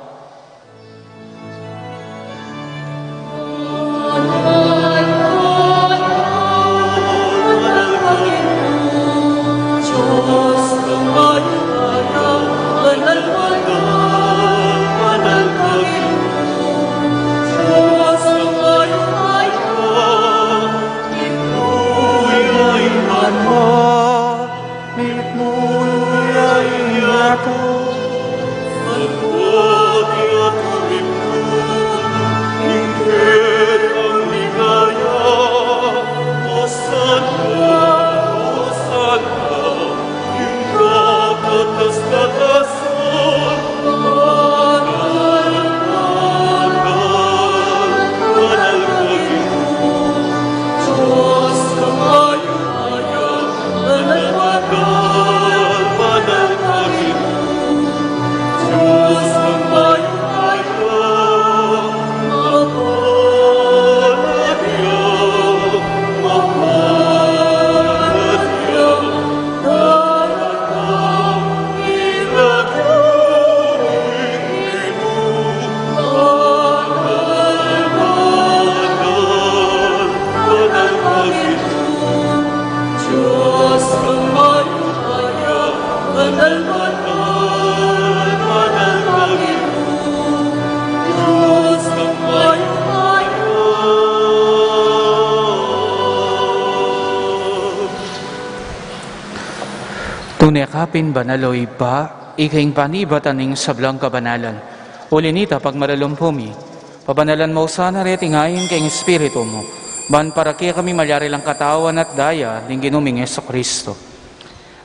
Nune ka pin banal, o Ibpa, ika ing panibatan ning sablang kabanalan. Uli na nita, pagmaralumpu mi, pabanalan mu sana reting ain king Espiritu mu, ban para kekami malyari lang katawan at daya ning Ginu ming Jesucristo.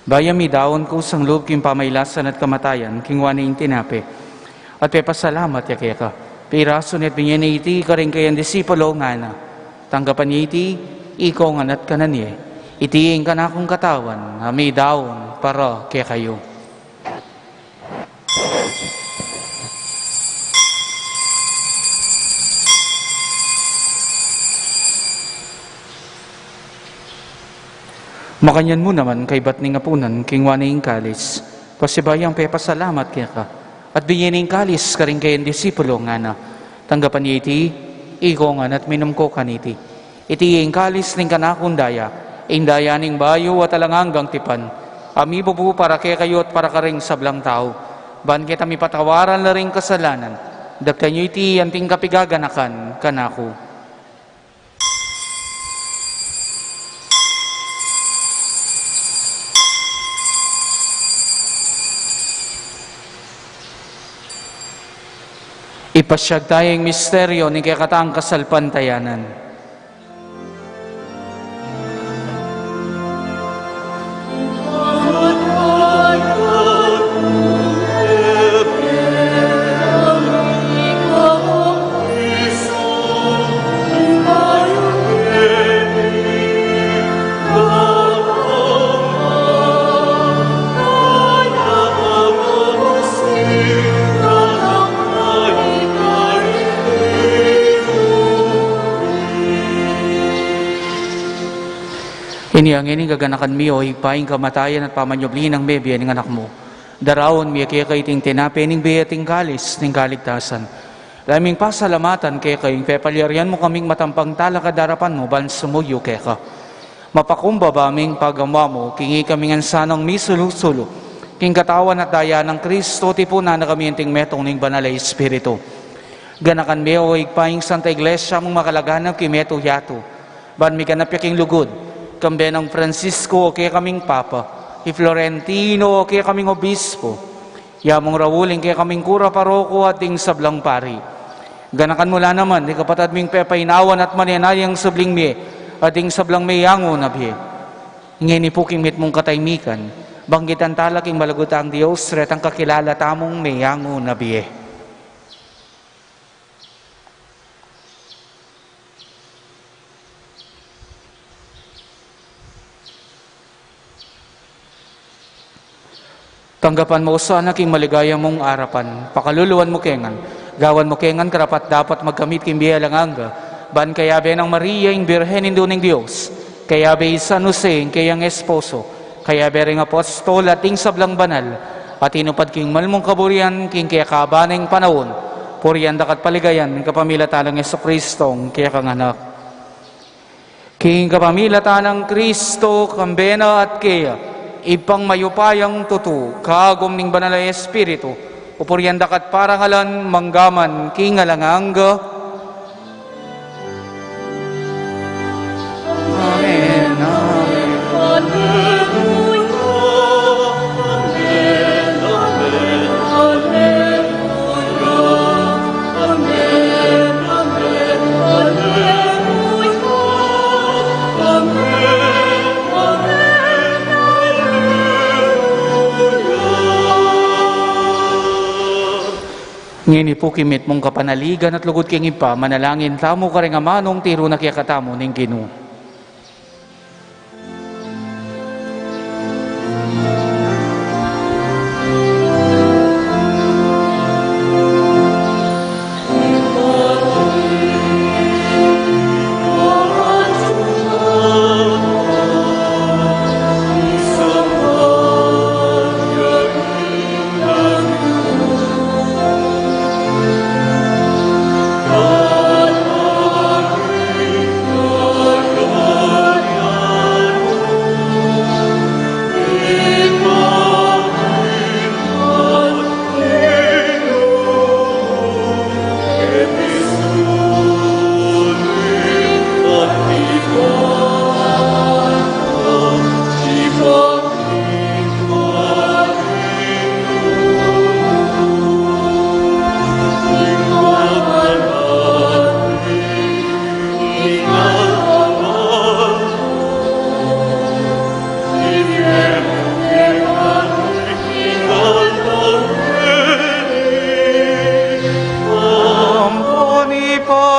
Bayu mi daun kusang lub king pamailasan at kamatayan, kingwa ne ing tinape at pepasalamat ya keka, pirasu ne at binye ne iti karing kayang disipulo, ngana: Tanggapan ye iti, ikong ngan at kanan ye. Iti ing kanakung katawan, a midaun para kekayu. Makanyan mu naman, kaybat ning apunan, kingwa ne ing kalis, pasibayu yang pepasalamat keka, at binye ne ing kalis karing kayang disipulo, ngana: Tanggapan ye iti, ikong ngan at minum ko kaniti. Iti ing kalis ning kanakung daya, ing daya ning bayu at alang anggang tipan, a mibubu para kekayu at para karing sablang tau, ban keta mipatawaran la ring kasalanan. Daptan yu iti anting kapigaganakan kanaku. Ipasyag taya ing misteryu ning kekatang kasalpantayanan. Inya ngeni, gaganakan mi, o Ibpa, ing kamatayan at pamanyubli nang mebie ning Anak mu. Daraun mi keka iting tinape ning bie at ing kalis ning kaligtasan. Lalu ming pasalamatan keka ing pepalyarian mu kaming matampang talakad arapan mu ban sumuyu keka. Mapakumbaba ming pagamu-amu king ikami ngan sanang misulu-sulu king katawan at daya nang Kristo, tipunan na kami anting metung ning Banal a Espiritu. Ganakan me, o Ibpa, ing Santa Iglesia mung makalaganap king metung yatu, ban miganap ya king lugud, kambe nang Francisco, o kekaming Papa, i Florentino, o kekaming Obispo, ya mung Raul, ing kekaming kura paroko at ding sablang pari. Ganakan mu la naman ding kapatad ming pepainawan at manenayang subling mie, at ding sablang meyangu na bie. Ngeni pu king mitmung katahimikan, banggitan tala king malago tang Dios retang kakilala tamung meyangu na bie. Tanggapan mu sana king maligaya mung arapan, pakaluluan mu ke ngan, gawan mu ke ngan karapat-dapat magkamit king bie alang angga, ban kayabe nang Maria ing Birhen, Indu ning Dios, kayabe i San Jose ing keyang esposo, kayabe ring apostol at ding sablang banal a tinupad king mal mung kaburian king kekaban ning panaun, purian daka at paligayan king kapamilatan nang Jesucristo ing kekang Anak. King kapamilatan nang Kristo, kambe na at keya, Ibpang mayupayang tutu, kagum ning Banal a Espiritu, pupurian daka at parangalan mangga man king alang angga. Amen, amen. Ngeni pu king mitmung kapanaligan at lugud king Ibpa, manalangin tamu karing amanung tiru na kekatamu ning Ginu.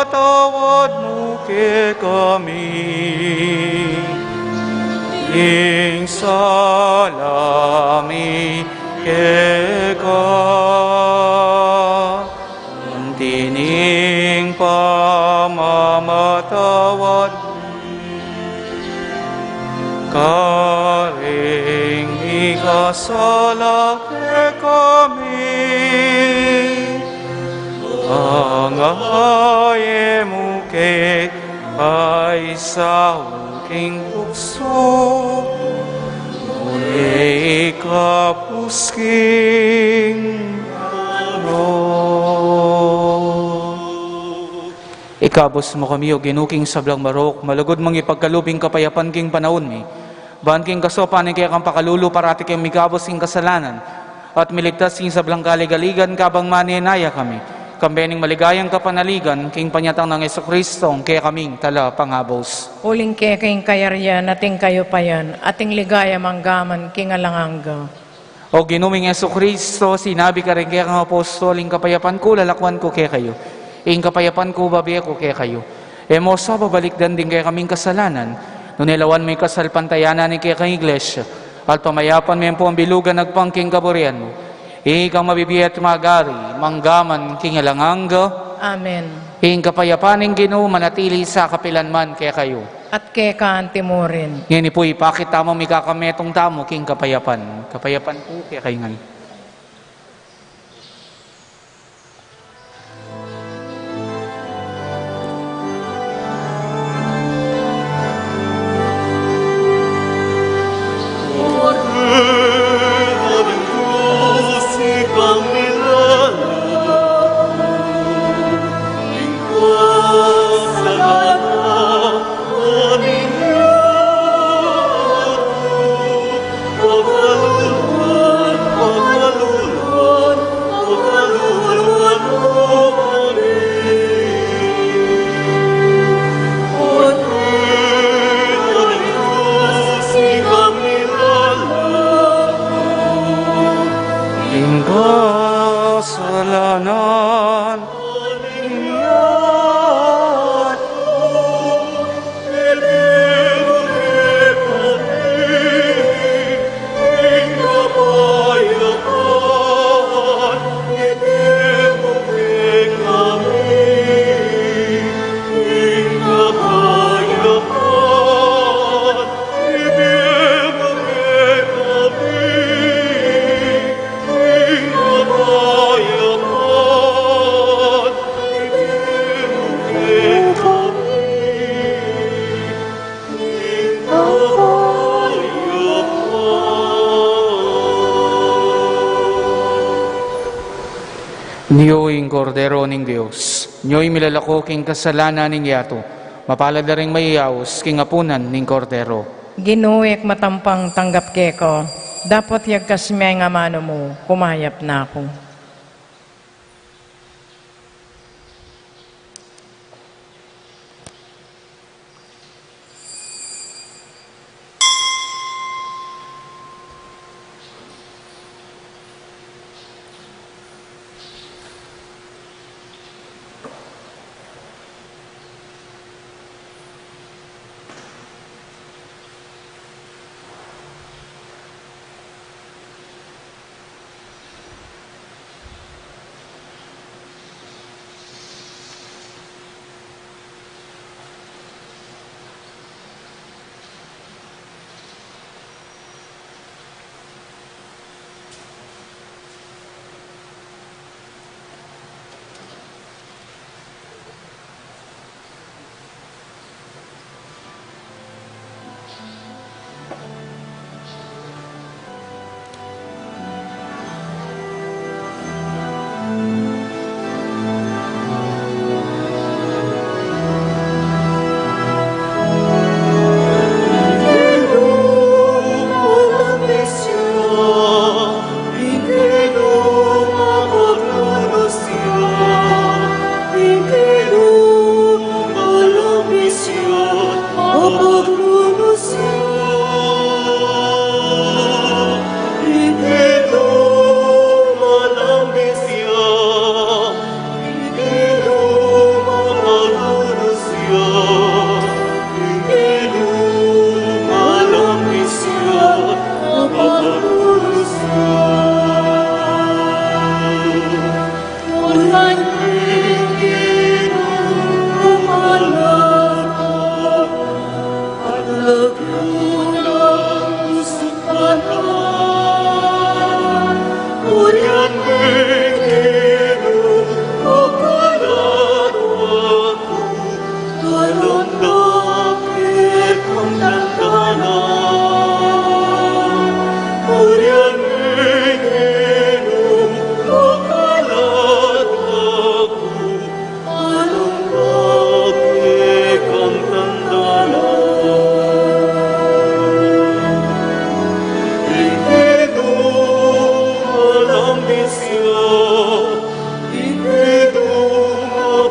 Patawad mu kekami ing sala mi keka, anti ning pamamatawad mi karing mikasala kekami, anggaye mu ke paisaul king tuksu, nune ikabus king marok. Ikabus mu kami, O Ginu, king sablang marok, malugud mung ipagkalub ing kapayapan king panaun mi. Ban king kasaupan ning kekang pakalulu, parati keng mikabus king kasalanan at miligtas king sablang kaligaligan, kabang manenaya kami kambe ning maligayang kapanaligan king panyatang nang Jesucristo, ing kekaming Talapangabus. Uling keka ing kayarian, at ing kayupayan, at ing ligaya manggaman king alang angga. O Ginu ming Jesucristo, sinabi mu karing kekang apostol, ing kapayapan ku lalakwan ku kekayu, ing kapayapan ku bibie ku kekayu. E mu sa babalikdan ding kekaming kasalanan, nune lawan mu ing kasalpantayanan ning kekang Iglesia, at pamayapan me ampong bilugan agpang king kaburian mu. Ikang mabibie at magari, manggaman king alang angga. Amen. Ing kapayapan ning Ginu manatili sa kapilan man kekayu. At keka anti murin. Ngeni pu, ipakit tamu, mikakametung tamu king kapayapan. Kapayapan ku kekayu ngan. Ing kasalanan Nyo ing Kordero ning Dios, nyo ing milalako king kasalanan ning yatu. Mapalad la ring mayayaus king apunan ning Kordero. Ginu, e ku matampang tanggap keka, dapot yagkas me ing amanu mu, kumayap na ku.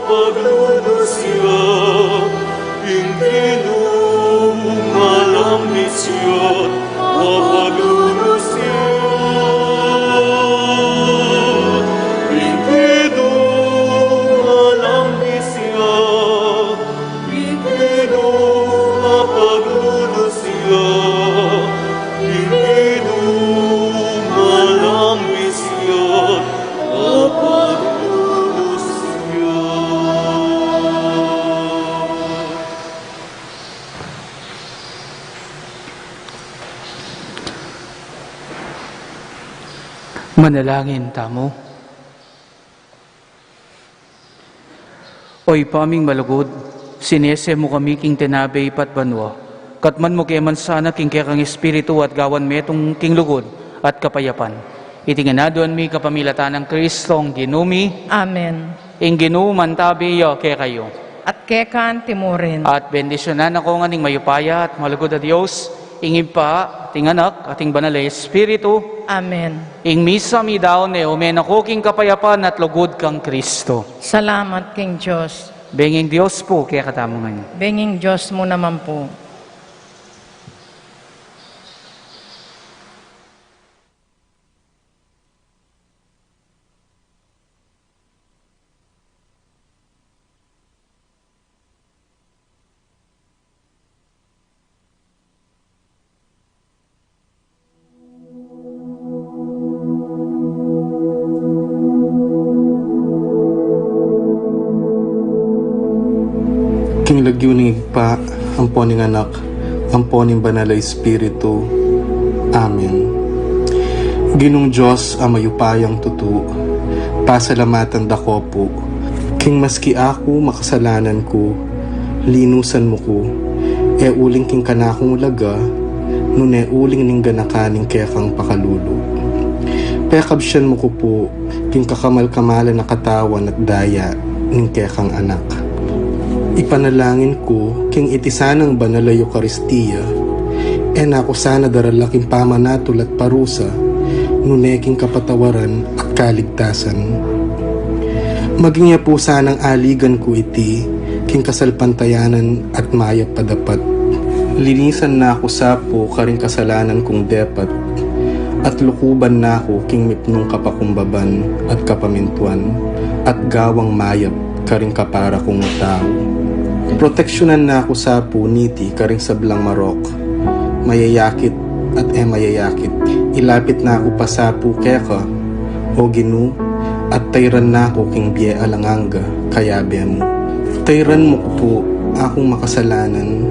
Paglulus ya, ing Ginu malambis ya, mapaglulus ya. Ing Ginu malambis ya, ing Ginu mapaglulus ya, ing Ginu malambis ya, mapaglulus ya. Manalangin tamu. O Ibpa ming malugud, sinese mu kami king tinabe ipat banua. Katman mu ke man sana king kekang Espiritu at gawan metung king lugud at kapayapan. Iti ngan aduan mi kapamilatan nang Kristong Ginu mi. Amen. Ing Ginu mantabi ya kekayu. At keka naman murin. At bendisyunan na ko ngan ning mayupaya at malugud a Dios, ing Ibpa, at ing Anak, at ing Banal a Espiritu. Amen. Ing misa midaun ne, ume na ko king kapayapan at lugud kang Kristo. Salamat king Dios. Benging Dios pu kekatamu ngan. Benging Dios mu naman pu. King lagyu ning Ibpa, ampo ning Anak, ampo ning Banal a Espiritu. Amen. Ginung Dios a mayupayang tutu, pasalamatan da ko pu, king maski aku makasalanan ku, linusan mu ku, e uling king kanakung laga, nune uling ning ganakan ning kekang pakalulu. Pekabsian mu ku pu, king kakamal-kamalan a katawan at daya ning kekang Anak. Ipanalangin ku, king iti sanang banal a Eukaristia, e na ku sana darala king pamanatul at parusa, nune king kapatawaran at kaligtasan. Maging ya pu sanang aligan ku iti, king kasalpantayanan at mayap a dapat. Linisan na ku sa pu karing kasalanan kung depat, at lukuban na ku king mipnung kapakumbaban at kapamintuan, at gawang mayap karing kapara kung tau. Proteksyunan na ku sa pu niti karing sablang marok, mayayakit at e mayayakit. Ilapit na ku pa sa pu keka, O Ginu, at tayran na ku king bie alang angga, kayabe mu. Tayran mu ku pu akung makasalanan,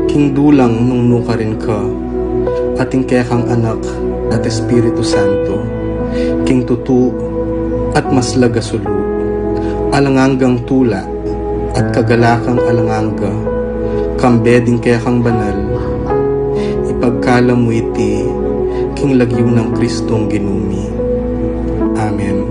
king dulang nung nukarin ka, at ing kekang Anak at Espiritu Santo, king tutu at maslag a sulu, alang anggang tula, at kagalakang alang angga, kambe ding kekang banal, ipagkalam mu iti, king lagyu nang Kristong Ginu mi. Amen.